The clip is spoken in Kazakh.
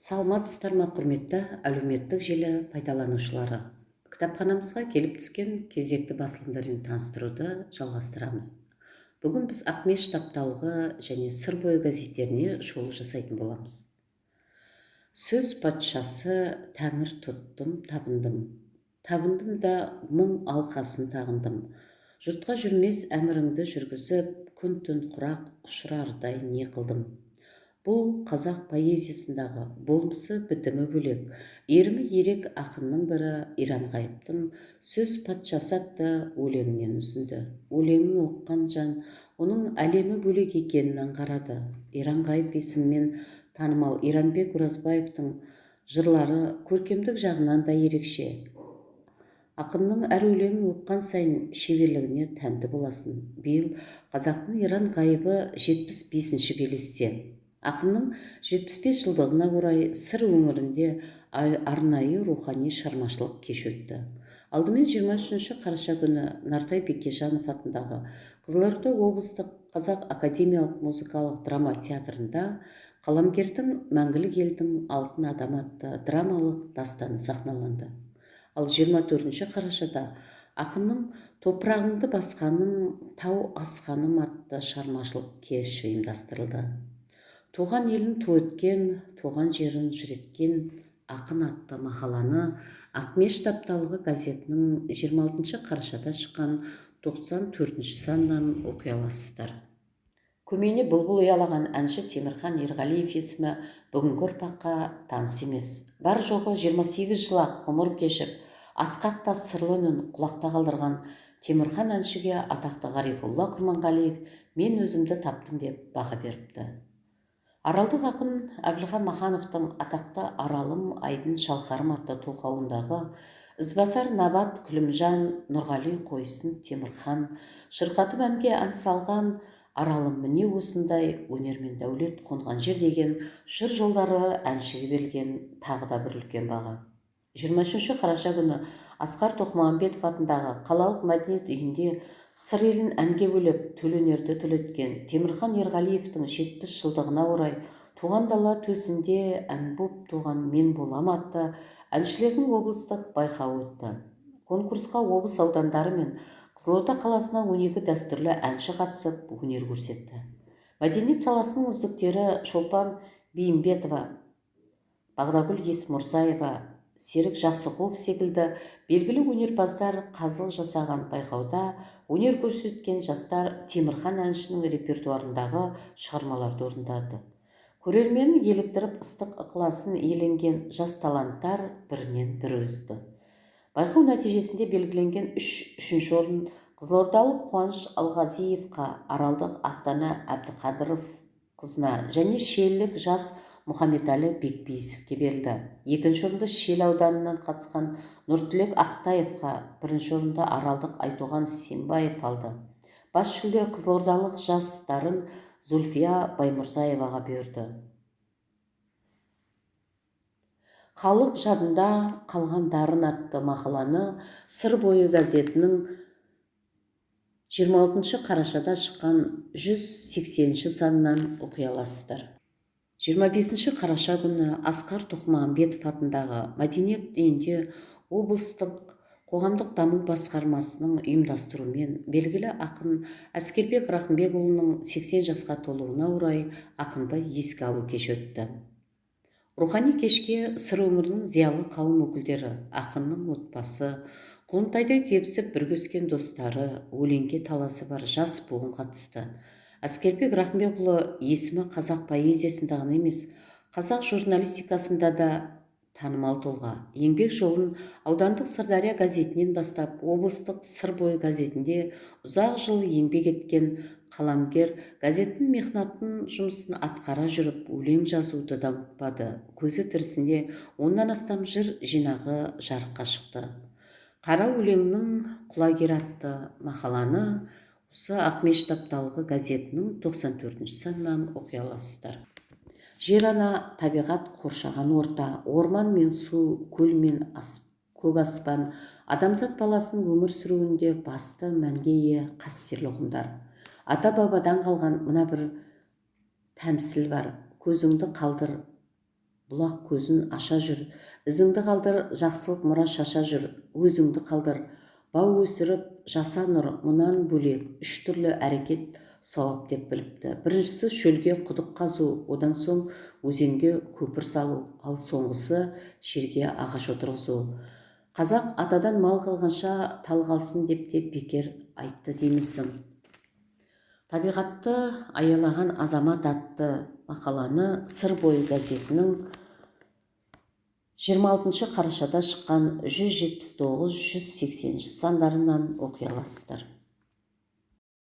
Саламатсыздар ма, құрметті әлеуметтік желі пайдаланушылары? Кітапханамызға келіп түскен кезекті басылымдармен таныстыруды жалғастырамыз. Бүгін біз Ақмешіт апталығы және Сыр бойы газеттеріне шолу жасайтын боламыз. Сөз патшасы тәңір тұттым, табындым. Табындым да мұң алқасын тағындым. Жұртқа жүрмес әміріңді жүргізіп, күн-түн құрақ ұшырардай не қылдым? Бұл қазақ поэзиясындағы болмысы бітімі бөлек, иірімі ерек ақынның бірі Иранғайыптың «Сөз патшасы» атты өлеңінен үзінді. Өлеңін оқыған жан оның әлемі бөлек екенін аңғарады. Иранғайып есімімен танымал Иранбек Оразбаевтың жырлары көркемдік жағынан да ерекше. Ақынның әр өлеңін оқыған сайын шеберлігіне тәнті боласың. Биыл қазақтың Иранғайыбы 75-ші белесте. Ақынның 75 жылдығына орай Сыр өңірінде арнайы рухани шығармашылық кеш өтті. Алдымен 23 қараша күні Нартай Бекежанов атындағы Қызылорда облыстық Қазақ академиялық музыкалық драма театрында қаламгердің Мәңгілік елдің алтын адамы атты драмалық дастаны сахналанды. Ал 24 қарашада ақынның Топырағыңды басқаным, тау асқаным атты шығармашылық кеші ұйымдастырылды. Туған елін ту еткен, туған жерін жыр еткен ақын атты мақаланы Ақмешіт апталығы газетінің 26 қарашада шыққан 94 санынан оқи аласыздар. Көмейіне бұлбұл ұялаған әнші Темірхан Ерғалиев есімі бүгінгі ұрпаққа таныс емес. Бар жоғы 28 жыл-ақ ғұмыр кешіп, асқақ та сырлы үнін құлақта қалдырған Темірхан әншіге атақты Ғарифолла Құрманғалиев мен өзімді таптым деп баға беріпті. Аралдық ақын Әбілхан Махановтың атақты Аралым айдын шалқарым атты толғауындағы ізбасар Набат Күлімжан, Нұрғали Қойсын, Темірхан шырқатып әнге ән салған Аралым міне осындай өнер мен дәулет қонған жер деген жыр жолдары әншіге берілген тағы да бір үлкен баға. 23 қараша күні Асқар Тоқмағамбетов атындағы қалалық мәдениет үйінде Сыр елін әнге бөлеп, төл өнерді түлеткен Темірхан Ерғалиевтің 70 жылдығына орай туған дала төсінде ән боп туған мен болам атты әншілердің облыстық байқауы өтті. Конкурсқа облыс аудандары мен Қызылорда қаласынан 12 дәстүрлі әнші қатысып өнер көрсетті. Мәдениет саласының үздіктері Шолпан Бейімбетова, Бағдагүл Есмұрзаева, Серік Жақсықұлов секілді белгілі өнерпаздар қазылық жасаған байқауда өнер көрсеткен жастар Темірхан әншінің репертуарындағы шығармаларды орындады. Көрерменін еліктіріп ыстық ықыласын иеленген жас таланттар бірінен бірі үзді. Байқау нәтижесінде белгіленген үшінші орын қызылордалық Қуаныш Алғазиевқа, аралдық Ақтана Әбдіқадыров қызына және шиелілік жас Мұхаммедәлі Бекбейісовке берілді. Екінші орынды Шиелі ауданынан қатысқан Нұртілек Ақтаевқа, бірінші орынды аралдық Айтуған Сембаев алды. Бас жүлде қызылордалық жас дарын Зүлфия Баймұрзаеваға бұйырды. Халық жадында қалған дарын атты мақаланы Сыр бойы газетінің 26 қарашада шыққан 180 санынан оқи аласыздар. 25 қараша күні Асқар Тоқмағамбетов атындағы мәдениет үйінде облыстық қоғамдық даму басқармасының ұйымдастыруымен белгілі ақын Әскербек Рахымбекұлының 80 жасқа толуына орай ақынды еске алу кеші өтті. Рухани кешке Сыр өңірінің зиялы қауым өкілдері, ақынның отбасы, құлынтайдай тебісіп бірге өскен достары, өлеңге таласы бар жас буын қатысты. Әскербек Рахымбекұлы есімі қазақ поэзиясында ғана емес, қазақ журналистикасында да танымал тұлға. Еңбек жолын аудандық Сырдария газетінен бастап, облыстық Сыр бойы газетінде ұзақ жыл еңбек еткен қаламгер газеттің мехнаттың жұмысын атқара жүріп, өлең жазуды да ұмытпады. Көзі тірісінде 10-нан астам жыр жинағы жарыққа шықты. Қара өлеңнің құлагері атты мақаланы осы Ақмешіт апталығы газетінің 94 санынан оқи аласыздар. Жер ана, табиғат қоршаған орта, орман мен су, көл мен көк аспан, адамзат баласының өмір сүруінде басты мәнге ие қастерлі ұғымдар. Ата-бабадан қалған мына бір тәмсіл бар: көзіңді қалдыр, бұлақ көзін аша жүр, ізіңді қалдыр, жақсылық мұра шаша жүр, өзіңді қалдыр, бау өсіріп жаса нұр. Мұнан бөлек үш түрлі әрекет сауап деп біліпті. Біріншісі – шөлге құдық қазу, одан соң өзенге көпір салу, ал соңғысы – жерге ағаш отырғызу. Қазақ «Атадан мал қалғанша, тал қалсын» деп те бекер айтты деймісің. «Табиғатты аялаған азамат» атты мақаланы «Сыр бойы» газетінің 26 қарашада шыққан 179, 180 сандарынан оқи аласыздар.